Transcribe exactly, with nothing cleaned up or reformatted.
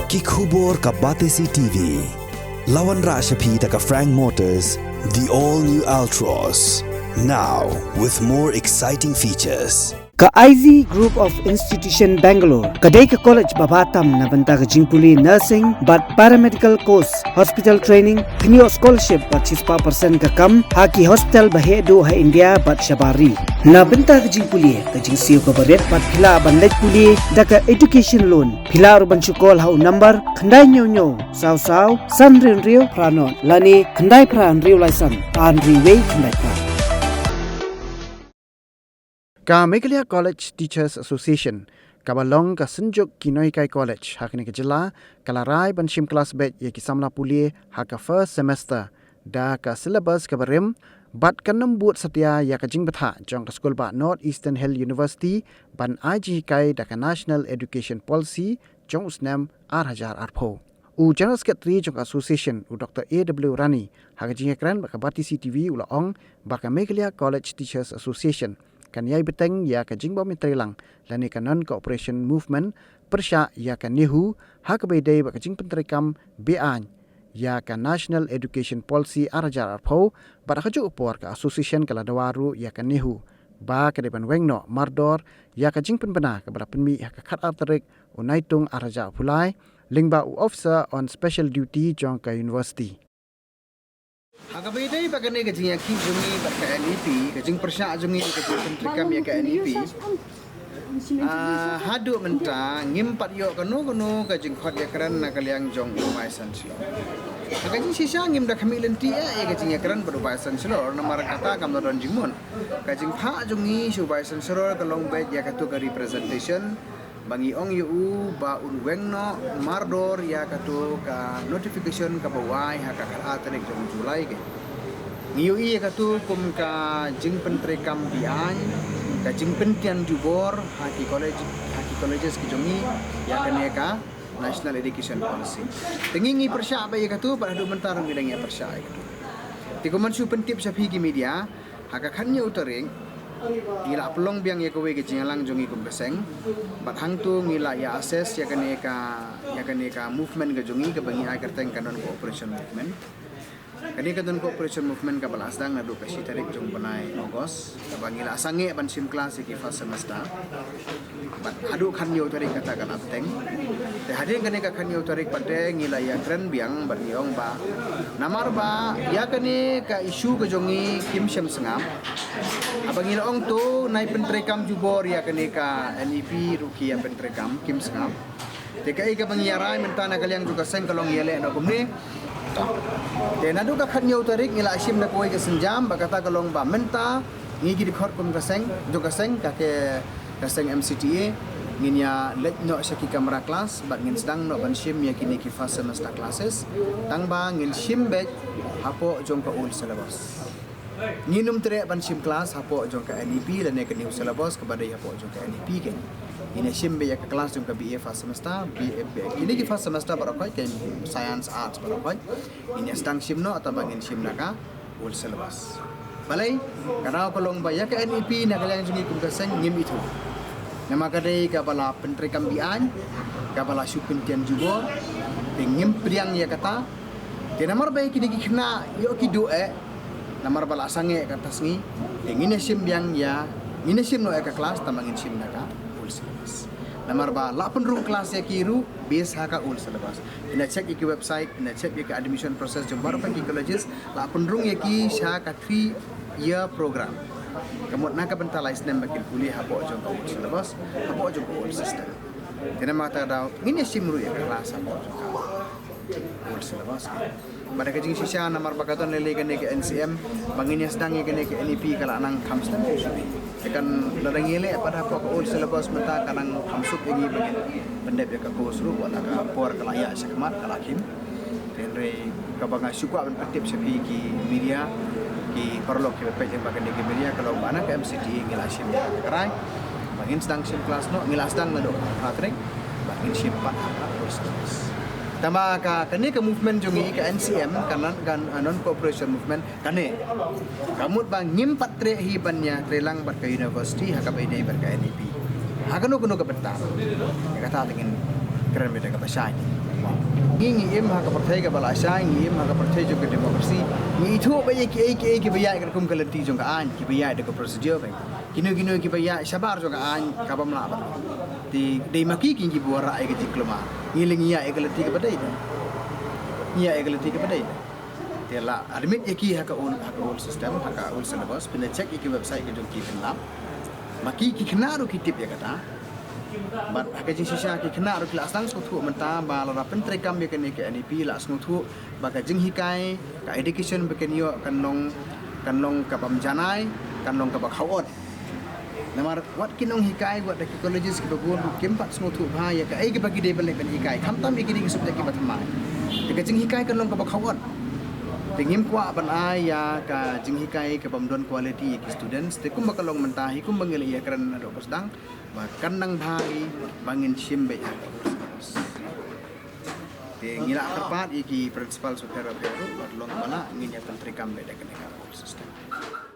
Ki khubor ka Batesi T V. La wanrah sha phi da ka Frank Motors, the all new Altroz. Now with more exciting features. Ka I Z Group of Institution Bangalore ka dei ka college ba bha tam na bynta ka jingpule nursing bad paramedical course, hospital training, pynïoh scholarship bad shispah percent ka kam ha ki hospital ba heh duh ha India bad shabar ri. Na bynta ka jingpule, ka jingsiew kaba rit bad phi lah ban leit pule da ka education loan. Phi lah ruh ban shu call ha u number khyndai hynñiew hynñiew saw saw san hynriew hynriew phra nod lane khyndai phra hynriew lai san ar hynriew wei khyndai phra. Ka Meghalaya College Teachers Association, kaba long ka synjuk ki nonghikai college ha kane ka jylla, ka la rai ban shim klas beit ïa ki samla pule ha ka first semester da ka syllabus kaba rim bad kan ym bud satia ïa ka jingbthah jong ka skul ba North Eastern Hill University ban ai jinghikai da ka National Education Policy jong u snem ar hajar arphew. U General Secretary jong ka Association, u Doctor A W Rani, ha ka jingïakren bad ka Batesi T V u la ong ba ka Meghalaya College Teachers Association kan ïai bteng ïa ka jingbym ïatreilang lane ka non-cooperation movement pyrshah ïa ka NEHU ha kaba ïadei bad ka jingpyntreikam beaiñ ïa ka National Education Policy ar hajar arphew, bad ha kajuh ka por ka association ka la dawa ruh ïa ka NEHU ba ka dei ban weng noh mardor ïa ka jingpynbna kaba la pynmih ha ka khatar tarik u Naitung ar hajar arphew lai lyngba u Officer on Special Duty jong ka University. Ha kaba ïadei bad kane ka jingïakhih jong ngi bad ka N E P, ka jingpyrshah jong ngi ka jingpyntreikam ïa ka N E P. Ah, haduh mynta ngim pat ïoh kano kano ka jingkhot ïakren na ka liang jong u Vice Chancellor. Ha ka jingshisha ngim da khmih lynti eh ïa ka jingïakren bad u Vice Chancellor namar kata kam da don jingmut. Ka jingphah jong ngi sha u Vice Chancellor ka long beit ïa katu ka representation ba ngi ong ïa u ba un weng noh mardor ïa katu ka notification kaba u ai ha ka khatar tarik jong u July. Ngi ïohi ïa katu kum ka jingpyntreikam beaiñ, ka jingpyntian jubor ha ki college, ha ki colleges ki jong ngi ïa kane ka National Education Policy. Te ngi ngi pyrshah beit ïa katu, bad haduh mynta ruh ngi dang ïa pyrshah ïa katu. Te kumno shu pyntip sha phi ki media, ha ka khathynñiew tarik ngi la pynlong biang ïa kawei ka jingïalang jong ngi kum ka seng. Bad hangtu ngi la ïa assess ïa kane ka, ïa kane ka movement ka jong ngi kaba ngi ai kyrteng ka non-cooperation movement. Kane ka non-cooperation movement kaba la sdang naduh ka shi tarik jong u bnai August, kaba ngi la sangeh ban shim klas ïa ki first semester. Bad haduh khathynñiew tarik kata ka la bteng. Te hadien kane ka khathynñiew tarik pat te ngi la ïakren biang bad ngi ong ba namar ba ïa kane ka issue ka jong ngi kim shym sngap. Haba ngi la ong to nai pyntreikam jubor ïa kane ka N E P ruh ki ïa pyntreikam kim sngap. Te kaei kaba ngi ïa rai mynta na ka liang jong ka seng ka long ïaleh noh kumne. Te naduh ka khathynñiew tarik ngi la shim da kawei ka sienjam ba kata ka long ba mynta ngi ki dkhot kum ka seng, jong ka seng, ka ke, ka seng M C T A, ngin ïa leit noh sha ki kamra klas bad ngin sdang noh ban shim ïa kine ki first semester classes. Tang ba ngin shim beit hapoh jong ka old syllabus. Ngin ym treh ban shim klas hapoh jong ka N E P lane ka new syllabus kaba dei hapoh jong ka N E P kein. Ngin ïa shim beit ïa ka klas jong ka B A first semester, B A, B A, kine ki first semester baroh khoit, kein science, arts baroh khoit. Ngin ïa sdang shim noh tang ba ngin shim na ka old syllabus. Balei, ka daw ka long ba ïa ka N E P na ka liang jong ngi kum ka seng ngim ithuh. Namar ka dei kaba la pyntreikam beaiñ, kaba la shu pyntian jubor, te ngim pdiang ïa kata. Te namar ba ïa kine ki khynnah ïoh ki duh eh, namar ba la sangeh kata sngi, te ngin ïa shim biang ïa, ngin ïa shim noh ïa ka klas tang ba ngin shim na ka old syllabus. Namar ba la pynrung klas ïa ki ruh based ha ka old syllabus. Phin ïa check ïa ki website, phin ïa check ïa ka admission process jong baroh ki colleges, la pynrung ïa ki sha ka three year program. Ka mut na ka bynta lai snem ba kin pule hapoh jong ka old syllabus, hapoh jong ka old system. Te namar kata ka daw ngin ïa shim ruh ïa ka klas hapoh jong ka old syllabus. Bad ka jingshisha namar ba ka don lei lei kane ka N C M, ba ngin ïa sdang ïa kane ka N E P ka la nang kham slem. Te kan lada ngi leh pat hapoh ka old syllabus mynta ka nang kham suk ïa ngi ba ngin pyndep ïa ka course ruh, wat la ka por ka la ïaid shakhmat ka la khim. Te hynrei kaba nga shu kwah ban pyntip sha phi ki media, ki paralok kiba peit lyngba kane ka media, ka long ba na ka M C T A ngi la shim ïa ka trai ba ngin sdang shim klas noh, ngi la sdang naduh ka khatar tarik, ba ngin shim pat ha ka old syllabus. Tang ba ka, kane ka movement jong ngi ka N C M, ka non, ka non cooperation movement, kane ka mut ba ngim pat treh hi ban ïa treilang bad ka university ha kaba ïadei bad ka N E P ha kano kano ka bynta. Ïa kata te ngin Kren beit da kaba shai. Ngi ngi im ha ka pyrthei kaba la shai, ngi im ha ka pyrthei jong ka democracy. Ngi ithuh ba ïa kiei kiei kiba ïaid katkum ka lynti jong ka aiñ, kiba ïaid da ka procedure ba. Kino kino kiba ïaid shabar jong ka aiñ kaba mlah ba. Te dei ma ki ki ngi ba wanrah ïa ka jingkulmar. Ngi leh ngi ïaid ïa ka lynti kaba dei. Ngi ïaid ïa ka lynti kaba dei. Te la admit ïa ki ha ka old, ha ka old system, ha ka old syllabus, phin da check ïa ki website ka jong ki phin lap. Ma ki ki khynnah ruh ki tip ïa kata. Bad ha ka jingshisha ki khynnah ruh ki la sdang sngewthuh mynta ba lada pyntreikam ïa kane ka N E P la sngewthuh ba ka jinghikai, ka education ba kin ïoh kan long, kan long kabym janai, kan long kaba khawot. Namar wat ki nonghikai, wat da ki colleges kiba bun ruh kim pat sngewthuh bha ïa kaei kaba ki dei ban leh ban hikai. Khamtam ïa kine ki subject kiba thymmai. Te ka jinghikai kan long kaba khawot. Te ngim kwah ban ai ïa ka jinghikai kabym don quality ïa ki students. Te kumba ka long mynta hi, kumba ngi la ïakren naduh ba sdang, ba kan nang bha hi ba ngin shim beit ïa ka old syllabus. Te ngi la kyrpad ïa ki principal bapher bapher ruh, wat long ba lah, ngin ïa pyntreikam beit da kane ka old system.